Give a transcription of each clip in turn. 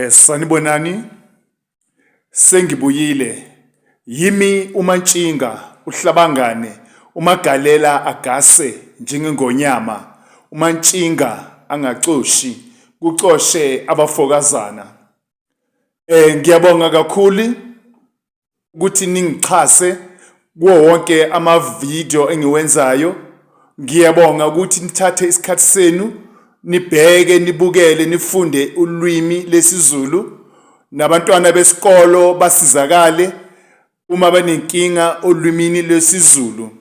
Sanibonani, sengibuyile. Yimi uMantshinga, uHlabangane, uMagalela agase njengengonyama, uMantshinga angacoshi, kucoshe abafokazana. Ngiyabonga kakhulu ukuthi ningixhase kuwo wonke ama-video engiwenzayo. Ngiyabonga ukuthi nithathe isikhathi senu nibheke, nibukele, nifunde ulwimi lesiZulu nabantwana besikolo basizakale uma benenkinga olwimini lwesiZulu.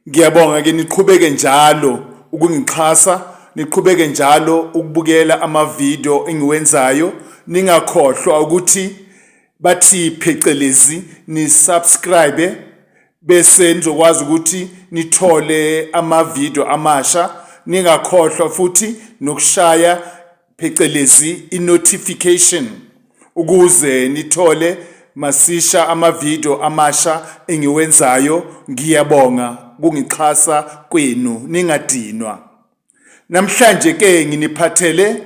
Ngiyabonga ke niqhubeke njalo ukungixhasa, niqhubeke njalo ukubukela ama-video engiwenzayo. Ningakhohlwa ukuthi bathi phecelezi ni-subscribe bese nizokwazi ukuthi nithole ama-video amasha. Ningakhohlwa futhi nokushaya phecelezi i-notification ukuze nithole masisha ama-video amasha engiwenzayo. Ngiyabonga kungixhasa kwenu, ningadinwa. Namhlanje ke nginiphathele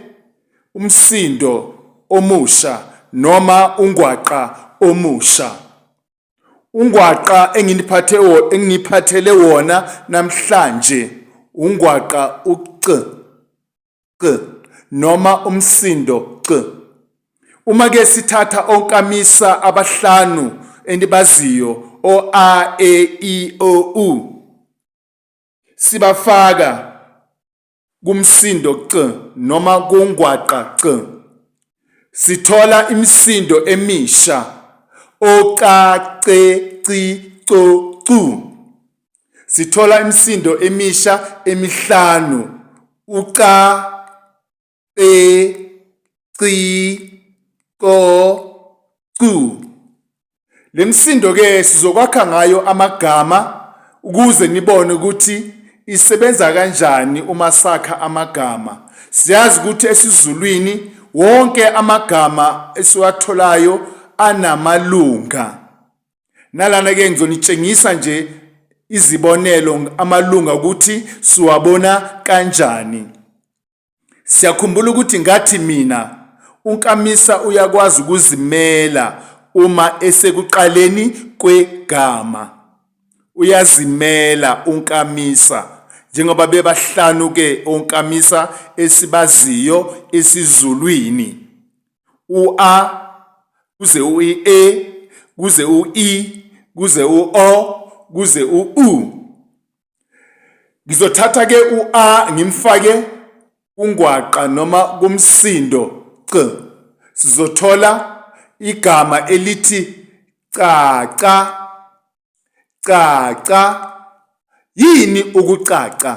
umsindo omusha noma ungwaqa omusha. Ungwaqa enginiphathe enginiphathele wona namhlanje ungwaqa u-C. C noma umsindo C. Uma ke sithatha onkamisa abahlanu enibaziyo o A E I O U sibafaka kumsindo C noma kungwaqa C sithola imisindo emisha o ca ce ci co cu. Sithola imisindo emisha emihlanu uca, ce, ci, co, cu. Le misindo ke sizokwakha ngayo amagama ukuze nibone ukuthi isebenza kanjani uma sakha amagama. Siyazi ukuthi esiZulwini wonke amagama esiwatholayo anamalunga. Nalana ke ngizonitshengisa nje izibonelo amalunga ukuthi siwabona kanjani. Siyakhumbula ukuthi ngathi mina unkamisa uyakwazi ukuzimela uma esekuqaleni kwegama. Uyazimela unkamisa njengoba bebahlanu ke onkamisa esibaziyo esiZulwini. U-A kuze u-E kuze u-I kuze u-O kuze u-U. Ngizothatha ke u-A ngimfake kungwaqa noma kumsindo C. Sizothola igama elithi caca, caca. Yini ukucaca?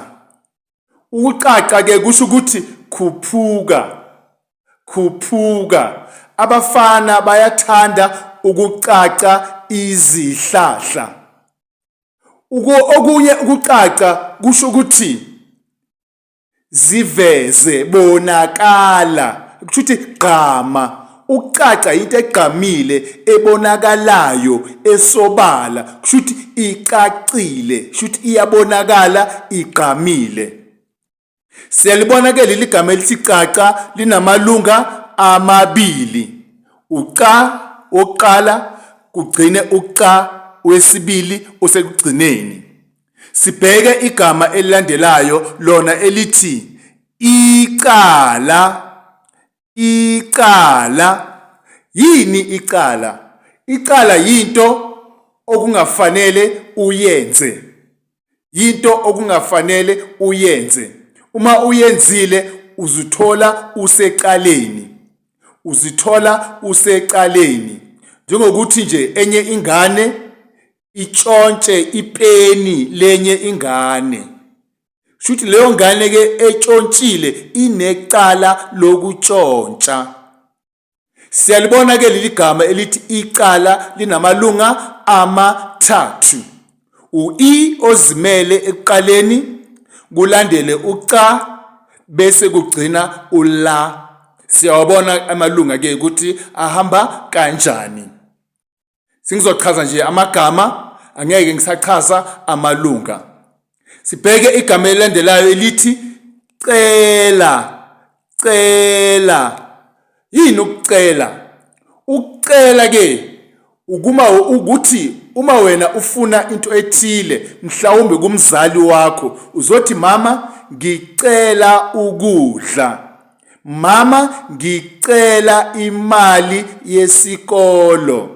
Ukucaca ke kusho ukuthi khuphuka, khuphuka. Abafana bayathanda ukucaca izihlahla. Okunye ukucaca kusho ukuthi ziveze, bonakala, kusho ukuthi gqama. Ukucaca into egqamile ebonakalayo esobala, kusho ukuthi icacile, kusho ukuthi iyabonakala igqamile. Siyalibona ke leli gama elithi caca linamalunga amabili. Uca wokuqala kugcine uca wesibili osekugcineni. Sibheke igama elilandelayo lona elithi icala. Icala. Yini icala? Icala yinto okungafanele uyenze. Yinto okungafanele uyenze. Uma uyenzile uzithola usecaleni. Uzithola usecaleni. Njengokuthi nje enye ingane itshontshe ipeni lenye ingane. Shuthi leyo ngane ke etshontshile inecala lokutshontsha. Siyalibona ke leli gama elithi icala linamalunga amathathu. U-i ozimele ekuqaleni, kulandele uca bese kugcina ula. Siyawabona amalunga ke ukuthi ahamba kanjani. Sengizochaza nje amagama, angeke ngisachaza amalunga. Sibheke igama elilandelayo elithi cela, cela. Yini ukucela? Ukucela ke ukuma ukuthi uma wena ufuna into ethile mhlawumbe kumzali wakho uzothi mama ngicela ukudla. Mama ngicela imali yesikolo.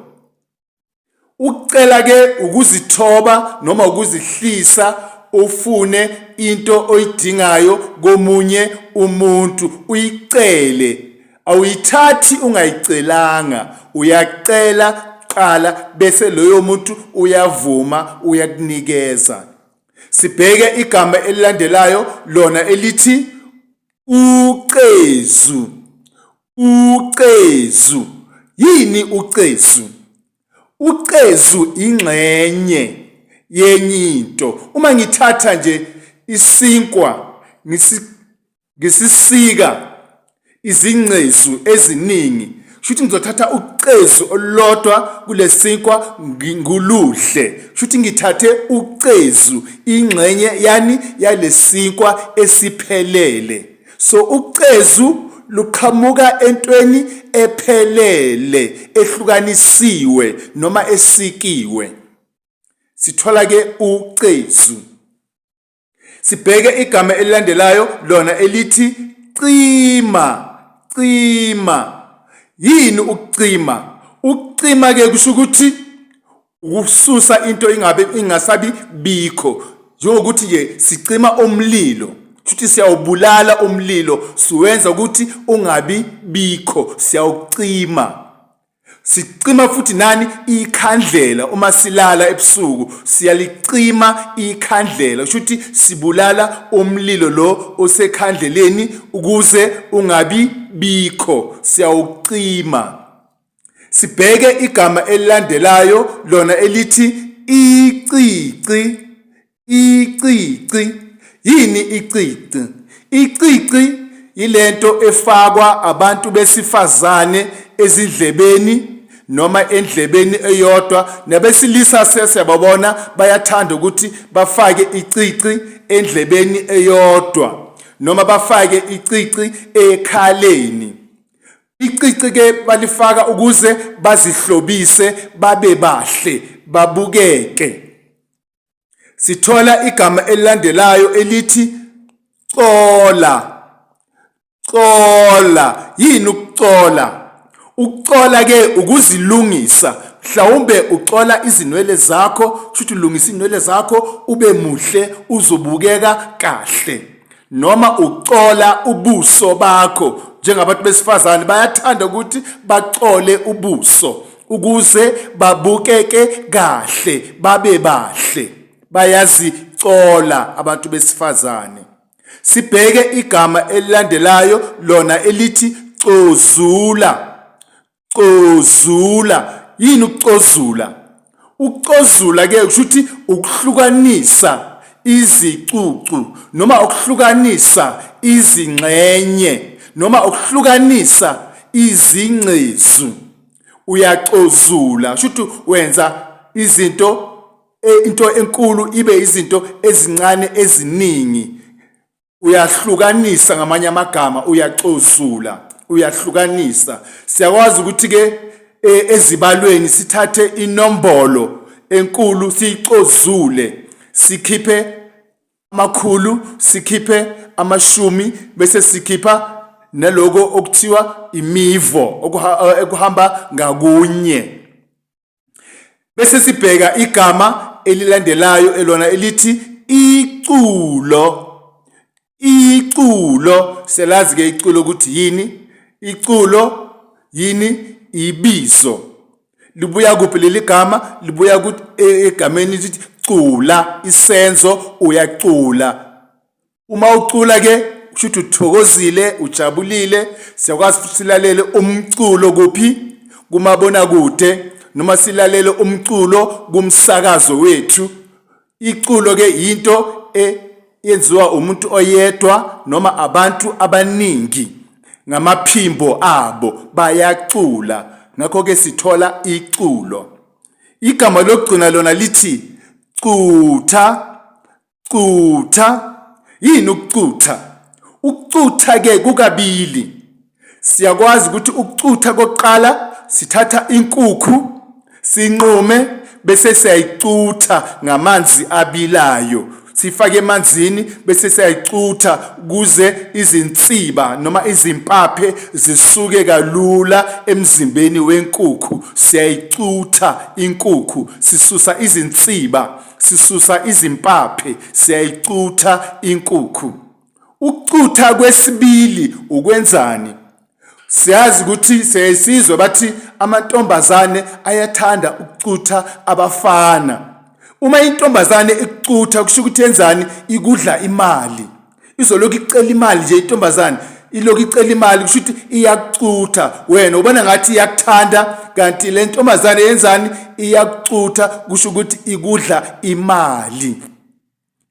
Ukucela ke ukuzithoba noma ukuzihlisa ufune into oyidingayo komunye umuntu uyicele. Awuyithathi ungayicelanga, uyacela kuqala bese loyo muntu uyavuma uyakunikeza. Sibheke igama elilandelayo lona elithi ucezu. Ucezu. Yini ucezu? Ucezu ingxenye yenye into. Uma ngithatha nje isinkwa ngisisika izingcezu eziningi, shuthi ngizothatha ucezu olulodwa kulesinkwa ngiludle. Shuthi ngithathe ucezu, ingxenye yani yalesinkwa esiphelele. So ucezu luqhamuka entweni ephelele ehlukanisiwe noma esikiwe. Sithola ke ucezu. Sibheke igama elilandelayo lona elithi cima, cima. Yini ukucima? Ukucima ke kusho ukuthi ukususa into ingabe ingasabi bikho njengokuthi nje sicima umlilo futhi siyawubulala umlilo siwenza ukuthi ungabi bikho siyawucima sicima futhi nani ikhandlela uma silala ebusuku siyalicima ikhandlela kusho ukuthi sibulala umlilo lo osekhandleleni ukuze ungabi bikho siyawucima Sibheke igama elilandelayo lona elithi icici. Icici. Yini icici? Icici yilento efakwa abantu besifazane ezindlebeni noma endlebeni eyodwa nabesilisa sesiyababona bayathanda ukuthi bafake icici endlebeni eyodwa noma bafake icici ekhaleni. Icici ke balifaka ukuze bazihlobise babe bahle babukeke. Sithola igama elilandelayo elithi cola. Cola. Yini ukucola? Ukucola ke ukuzilungisa. Mhlawumbe ucola izinwele zakho, kusho ulungisa inwele zakho ube muhle uzobukeka kahle. Noma ucola ubuso bakho njengabantu besifazane bayathanda ukuthi bacole ubuso ukuze babukeke kahle babe bahle bayazicola abantu besifazane sibheke igama elilandelayo lona elithi cozula Cozula. Yini ukucozula? Ukucozula ke kusho ukuthi ukuhlukanisa izicucu noma ukuhlukanisa izingxenye noma ukuhlukanisa izingcezu. Uyacozula, kusho ukuthi wenza izinto e, into enkulu ibe izinto ezincane eziningi. Uyahlukanisa ngamanye amagama uyacozula, uyahlukanisa. Siyakwazi ukuthi ke e, ezibalweni sithathe inombolo enkulu siyicozule, sikhiphe amakhulu, sikhiphe amashumi bese sikhipha naloko okuthiwa imivo okuhamba ngakunye. Bese sibheka igama elilandelayo elona elithi iculo. Iculo selazi ke iculo ukuthi yini? Iculo yini? Ibizo. Libuya kuphi leli gama? Libuya e, egameni lithi cula, isenzo uyacula. Uma ucula ke kusho ukuthi uthokozile, ujabulile. Siyakwazi futhi silalele umculo kuphi? Kumabonakude noma silalele umculo kumsakazo wethu. Iculo ke yinto eyenziwa umuntu oyedwa noma abantu abaningi ngamaphimbo abo bayacula. Ngakho ke sithola iculo. Igama lokugcina lona lithi cutha Cutha. Yini ukucutha? Ukucutha ke kukabili. Siyakwazi ukuthi ukucutha kokuqala sithatha inkukhu sinqume bese siyayicutha ngamanzi abilayo. Sifake emanzini bese siyayicutha kuze izinsiba noma izimpaphe zisuke kalula emzimbeni wenkukhu. Siyayicutha inkukhu, sisusa izinsiba, sisusa izimpaphe, siyayicutha inkukhu. Ukucutha kwesibili ukwenzani? Siyazi ukuthi siyayisizwa bathi amantombazane ayathanda ukucutha abafana. Uma intombazane ikucutha kusho ukuthi yenzani? Ikudla imali. Izolokhu icela imali nje intombazane, ilokhu icela imali kusho ukuthi iyakucutha. Wena ubona ngathi iyakuthanda kanti le ntombazane yenzani? Iyakucutha kusho ukuthi ikudla imali.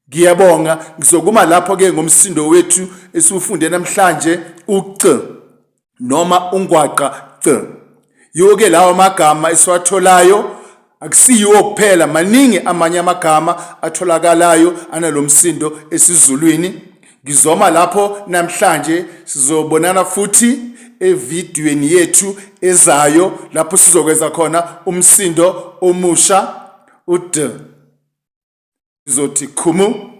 Ngiyabonga, ngizokuma lapho-ke ngomsindo wethu esiwufunde namhlanje u-C noma ungwaqa C. Yiwo-ke lawo magama esiwatholayo, akusiyiwo kuphela, maningi amanye amagama atholakalayo analo msindo esiZulwini. Ngizoma lapho namhlanje, sizobonana futhi evidiyweni yethu ezayo lapho sizokwenza khona umsindo omusha u-D. Ngizothi khumu.